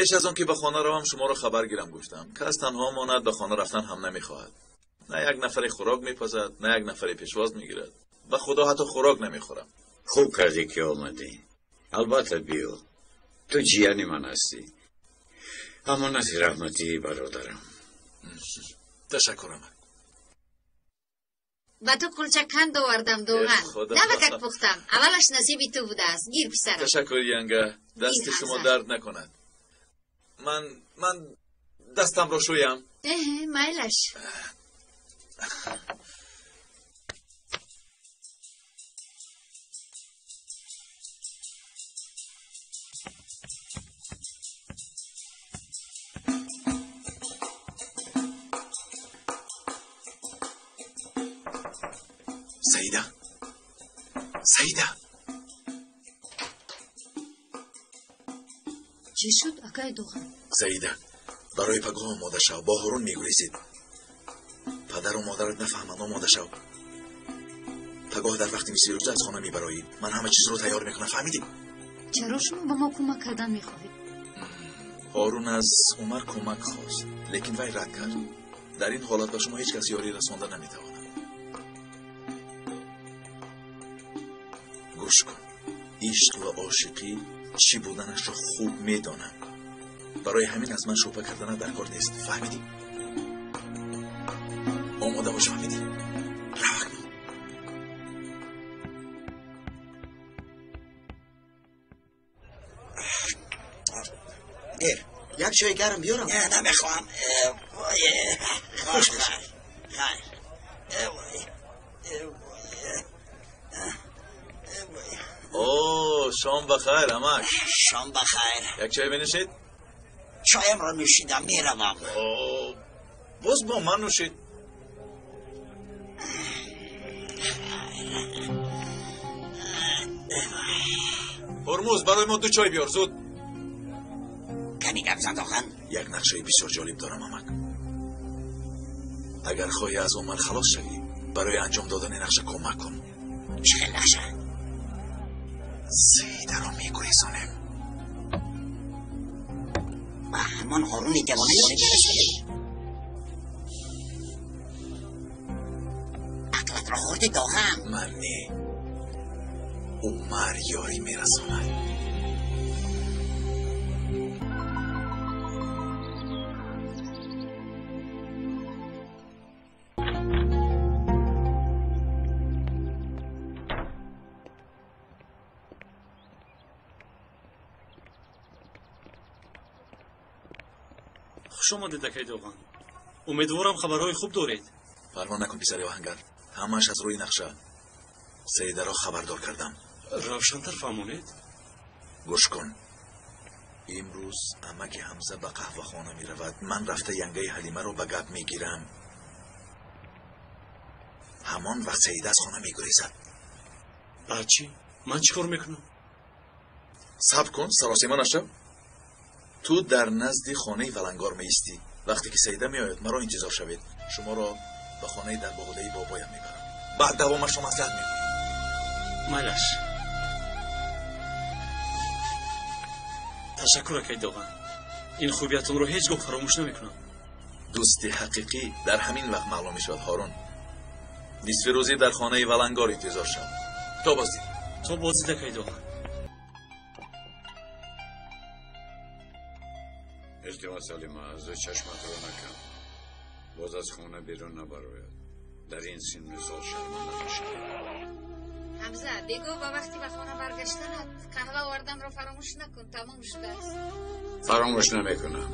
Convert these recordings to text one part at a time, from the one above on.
Пеш аз он ки ба хона равам, шуморо хабар гирам гуфтам. Кас танҳо монад, ба хона рафтан ҳам намехоҳад. На як нафаре хӯрок мепазад, на як нафаре пешвоз мегирад. Ба худо ҳатто хӯрок намехӯрам. Хуб кардӣ ки омадӣ. Албатта биё. Ту ҷияни ман ҳастӣ. Амонати раҳматии бародарам. Ташаккур, амак. Ба ту кулча қанд овардам, Доған. Навакак пухтам. Аввалаш насиби ту будааст. Гир, писарам. Ташаккур, янга. Дасти шумо дард накунад. Ман дастамро шӯям. Майлаш. Саида, Саида. Чӣ шуд, акай Доған? Саида, барои пагоҳ омода шав, бо Ҳорун мегурезид. Падару модарат нафаҳманд, омода шав. Пагоҳ дар вақти нисфирӯза аз хона мебароӣ. Ман ҳама чизро тайёр мекунам, фаҳмидӣ? Чаро шумо ба мо кӯмак кардан мехоҳед? Ҳорун аз Умар кӯмак хост, лекин вай рад кард. Дар ин ҳолат ба шумо ҳеҷ кас ёрӣ расонда наметавонад. Гӯш кун, ишқ ва ошиқӣ чӣ буданашро хуб медонам. Барои ҳамин аз ман шубҳа кардана дар кор нест, фаҳмидӣ? Омода бош, фаҳмидӣ? Рав акнун. Гир, як чойи гарм биёрам? Не, намехоҳам. Хуш бошед. Хайр. О, шом бахайр, амак. Шом бахайр. Як чой бинӯшед? Чоямро нӯшидам, меравам. О, боз бо ман нӯшед. Ҳурмуз, барои мо ду чой биёр, зуд. Ками гап зан, Доған. Як нақшаи бисёр ҷолиб дорам, амак. Агар хоҳӣ аз Умар халос шавӣ, барои анҷом додани нақша кӯмак кун. Чӣ хел нақша? Саидаро мегурезонем. Ба ҳамон Ҳоруни девона ёрӣ мерасонем? Ақлатро хӯрди, Доған. Ман не, Умар ёрӣ мерасонад. Хуш омадед, акай Доған. Умедворам, хабарҳои хуб доред. Парво накун, писари оҳангар, ҳамааш аз рӯи нақша. Саидаро хабардор кардам. Равшантар фаҳмонед. Гӯш кун, имрӯз амаки Ҳамза ба қаҳвахона меравад. Ман рафта янгаи Ҳалимаро ба гап мегирам. Ҳамон вақт Саида аз хона мегурезад. Баъд чӣ? Ман чӣ кор мекунам? Сабр кун, саросема нашав. Ту дар назди хонаи валангор меистӣ. Вақте ки Саида меояд, маро интизор шавед. Шуморо ба хонаи дарбоғудаи бобоям мебарам. Баъд давомашро маслиҳат мекунем. Майлаш. Ташаккур, акай Доған. Ин хубиятонро ҳеҷ гоҳ фаромӯш намекунам. Дӯсти ҳақиқӣ дар ҳамин вақт маълум мешавад, Ҳорун. Нисфирӯзӣ дар хонаи валангор интизор шав. То боздид. То боздид, акай Доған. Илтимос, Ҳалима, аз ду чашматро накам. Боз аз хона берун набарояд. Дар ин синну сол шарманда мешавад. Ҳамза, бегоҳ ба вақти ба хона баргаштанат қаҳва оварданро фаромӯш накун, тамом шудааст. Фаромӯш намекунам.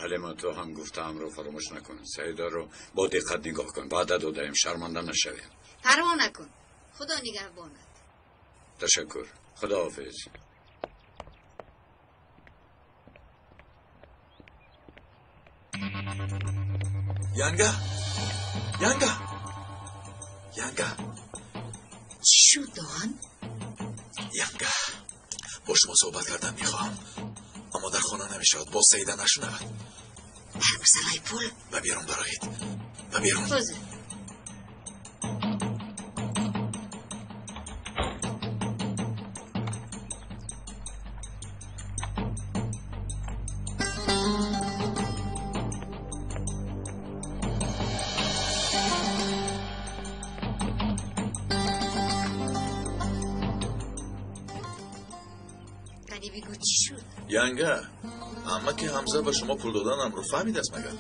Ҳалима, ту ҳам гуфтаамро фаромӯш накун. Саидаро бо диққат нигоҳ кун. Ваъда додаем, шарманда нашавем. Парво накун, худо нигаҳбонат. Ташаккур, худоҳофиз. Янга, янга, янга. Чӣ шуд, Доған? Янга, бо шумо суҳбат кардан мехоҳам. Аммо дар хона намешавад, боз Саида нашунавад. Дар масъалаи пул? Ба берун бароед. Ба берун. Ҳозир. Янга, амаки Ҳамза ба шумо пул доданамро фаҳмидааст магар?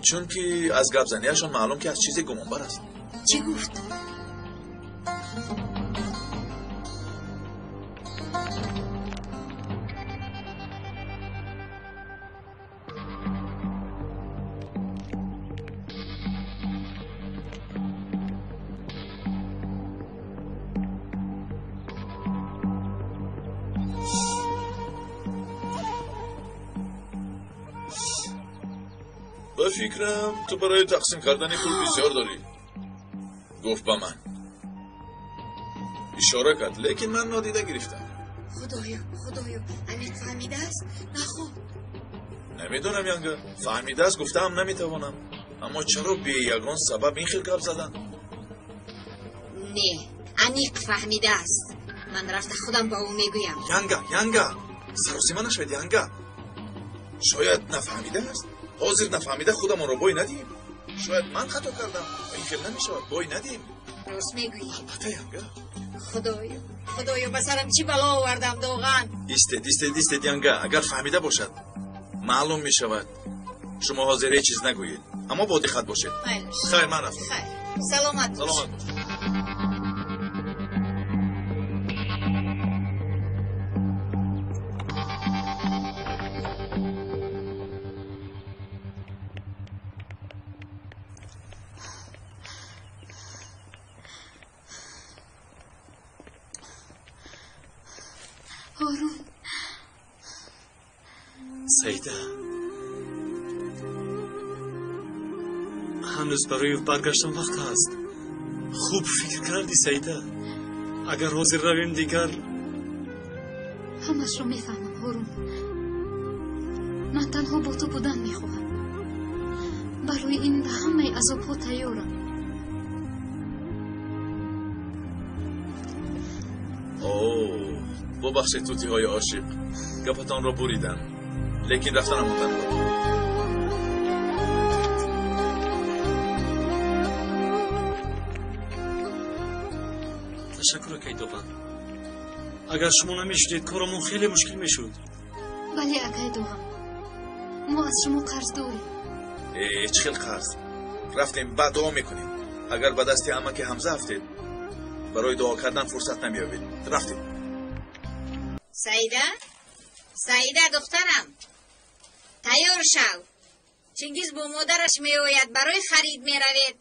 Чунки аз гапзанияшон маълум ки аз чизе гумонбар аст. Чӣ гуфт? Ба фикрам ту барои тақсим кардани пул бисёр дорӣ. Гуфт ба ман. Ишора кард, лекин ман нодида гирифтам. Худоё, худоё, амиқ фаҳмидааст? Наход. Намедонам, Янга. Фаҳмидааст гуфтаам наметавонам. Аммо чаро бе ягон сабаб ин хел гап задан? Не, аниқ фаҳмидааст. Ман рафта худам ба ӯ мегӯям. Янга, Янга, саросима нашавед, Янга. Шояд нафаҳмидааст. Ҳозир нафаҳмида худамонро бой надиҳем. Шояд ман хато кардам. Ин хел намешавад, бой надиҳем. Рост мегӯӣ. Албатта, Янга. Худоё, худоё, ба сарам чӣ бало овардам, Доған? Истед, истед, истед, Янга. Агар фаҳмида бошад, маълум мешавад. Шумо ҳозир ҳеҷ чиз нагӯед, аммо бо диққат бошед. Хайр, ман рафтам. Хайр, саломат бош. Саломат бош. Ҳорун. Саида, ҳанӯз барои баргаштан вақт ҳаст. Хуб фикр кардӣ, Саида. Агар ҳозир равем дигар. Ҳамашро мефаҳмам, Ҳорун. Ман танҳо бо ту будан мехоҳам. Барои ин ба ҳамаи азобҳо тайёрам. Бубахшед, тутиҳои ошиқ. Гапатонро буридам, лекин рафтанам мондан буд. Ташаккур, акай Доған. Агар шумо намешудед, корамон хеле мушкил мешуд. Бале, акай Доған. Мо аз шумо қарз дорем. Э, чӣ хел қарз? Рафтем, баъд дуо мекунем. Агар ба дасти амаки Ҳамза афтед, барои дуо кардан фурсат намеёбед. Рафтем. Саида? Саида, духтарам, тайёр шав. Чингиз бо модараш меояд, барои харид меравед.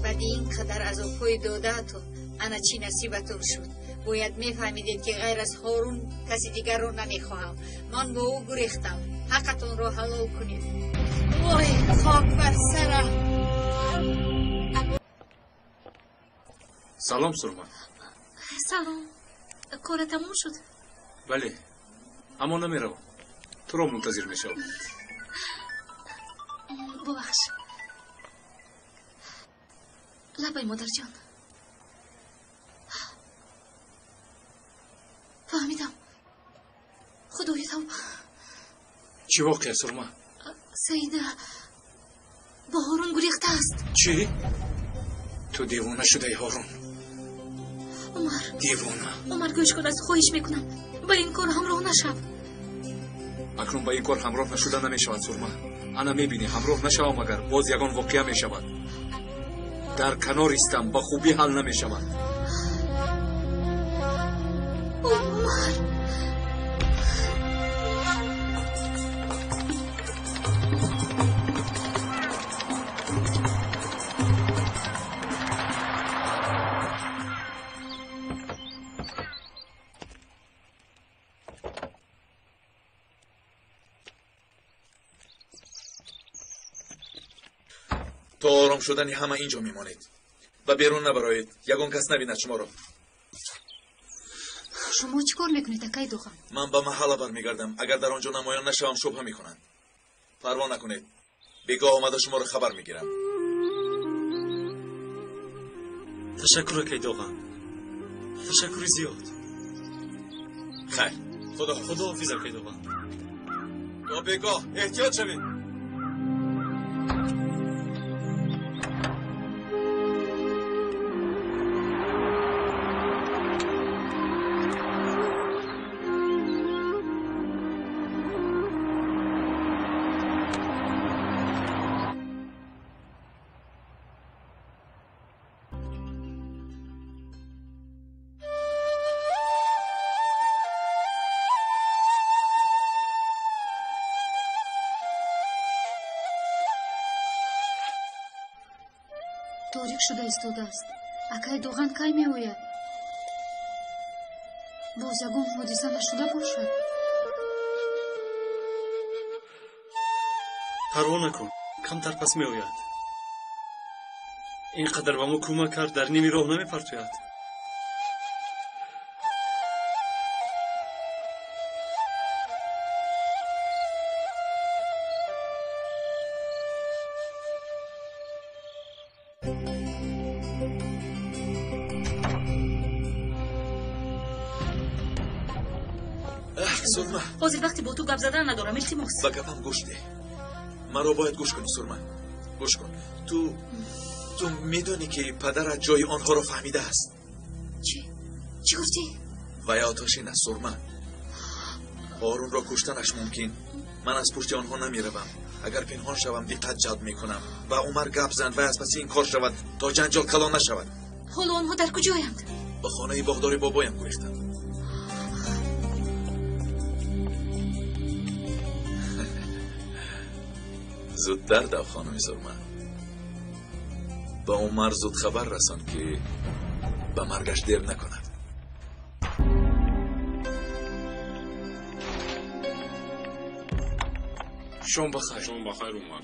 Баъди ин қадар азобҳои додаатон, ана чӣ насибатон шуд. Бояд мефаҳмидед, ки ғайр аз Ҳорун каси дигарро намехоҳам. Ман бо ӯ гурехтам. Ҳаққатонро ҳалол кунед. Вой, хок бар сарам. Салом, Сурма. Салом. Кора тамом шуд? Бале, аммо намеравам. Туро мунтазир мешавам. Бубахш. Лабай, модарҷон. Фаҳмидам. Худои тавба. Чӣ воқеа, Сурма? Саида бо Ҳорун гурехтааст. Чӣ? Ту девона шудаи, Ҳорун. Умар. Девона. Умар, гӯш кун, аз хоҳиш мекунам. Ба ин кор ҳамроҳ нашав. Акнун ба ин кор ҳамроҳ нашуда намешавад, Сурма. Ана мебинӣ, ҳамроҳ нашавам агар, боз ягон воқеа мешавад. Дар канор истам, ба хубӣ ҳал намешавад. Умар. То ором шудани ҳама инҷо мемонед. Ба берун набароед, ягон кас набинад шуморо. Шумо чӣ кор мекунед, акай Доған? Ман ба маҳалла бармегардам. Агар дар он ҷо намоён нашавам, шубҳа мекунанд. Парво накунед. Бегоҳ омада шуморо хабар мегирам. Ташаккур, акай Доған. Ташаккури зиёд. Хайр. Худоҳофиз, акай Доған. То бегоҳ эҳтиёт шавед. Торик шуда истодааст. Акай Доған кай меояд? Боз ягон ҳодиса нашуда бошад? Парво накун, камтар пас меояд. Ин қадар ба мо кӯмак кард, дар ними роҳ намепартояд. Сурма. Ҳозир вақти бо ту гап задан надорам, илтимос. Ба гапам гӯш деҳ. Маро бояд гӯш кунӣ, Сурма. Гӯш кун. Ту медонӣ, ки падарат ҷои онҳоро фаҳмидааст. Чӣ? Чӣ гуфтӣ? Вай оташин аст, Сурма. Ҳорунро куштанаш мумкин. Ман аз пушти онҳо намеравам. Агар пинҳон шавам, диққат ҷалб мекунам. Ба Умар гап зан, вай аз паси ин кор шавад, то ҷанҷол калон нашавад. Ҳоло онҳо дар куҷоянд? Ба хонаи боғдори бобоям гурехтанд. Зудтар дав, хонуми Сурма. Ба Умар зуд хабар расон, ки ба маргаш дер накунад. Шом бахайр. Шом бахайр, Умар.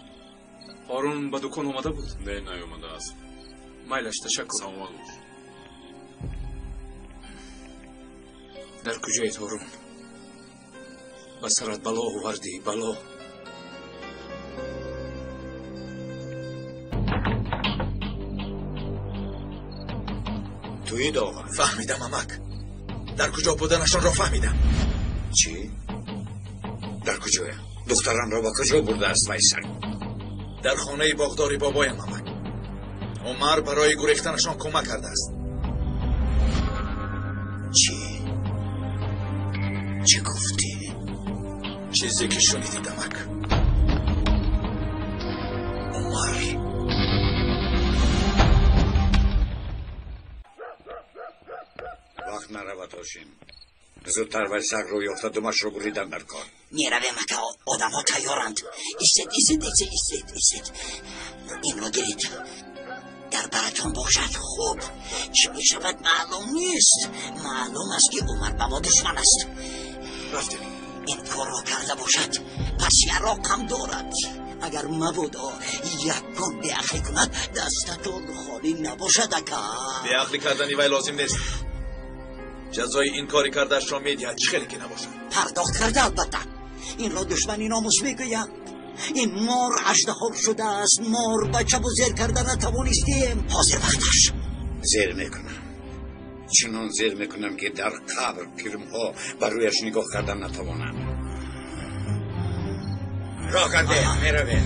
Ҳорун ба дукон омада буд? Не, наёмадааст. Майлаш, ташаккур. Саломат бош. Дар куҷоед, Ҳорун? Ба сарат бало овардӣ, бало. Туи Доған? Фаҳмидам, амак. Дар куҷо буданашонро фаҳмидам. Чӣ? Дар куҷоя? Духтаранро ба куҷо бурдааст вай саг? Дар хонаи боғдори бобоям, амак. Умар барои гурехтанашон кӯмак кардааст. Чӣ? Чӣ гуфтӣ? Чизе ки шунидед, амак. Умар Вақт наравад, Ҳошим. Зудтар вай сагро ёфта думашро буридан дар кор. Меравем, ака, одамҳо тайёранд. Истед, истед, истед, истед, истед. Инро гиред. Дар баратон бошад хуб. Чӣ мешавад маълум нест. Маълум аст, ки Умар ба мо душман аст. Рафтем. Ин корро карда бошад, пас яроқам дорад. Агар мабодо ягон беақлӣ кунад, дастатон холӣ набошад, ака. Беақлӣ кардани вай лозим нест. Ҷазои ин кори кардаашро медиҳад, чӣ хеле ки набошад. Пардохт карда, албатта. Инро душмани номус мегӯянд. Ин мор аждаҳо шудааст. Мор бачабу зер карда натавонистем. Ҳозир вақташ. Зер мекунам. Чунон зер мекунам, ки дар қабр кирмҳо ба рӯяш нигоҳ карда натавонанд. Роҳ карде, меравем.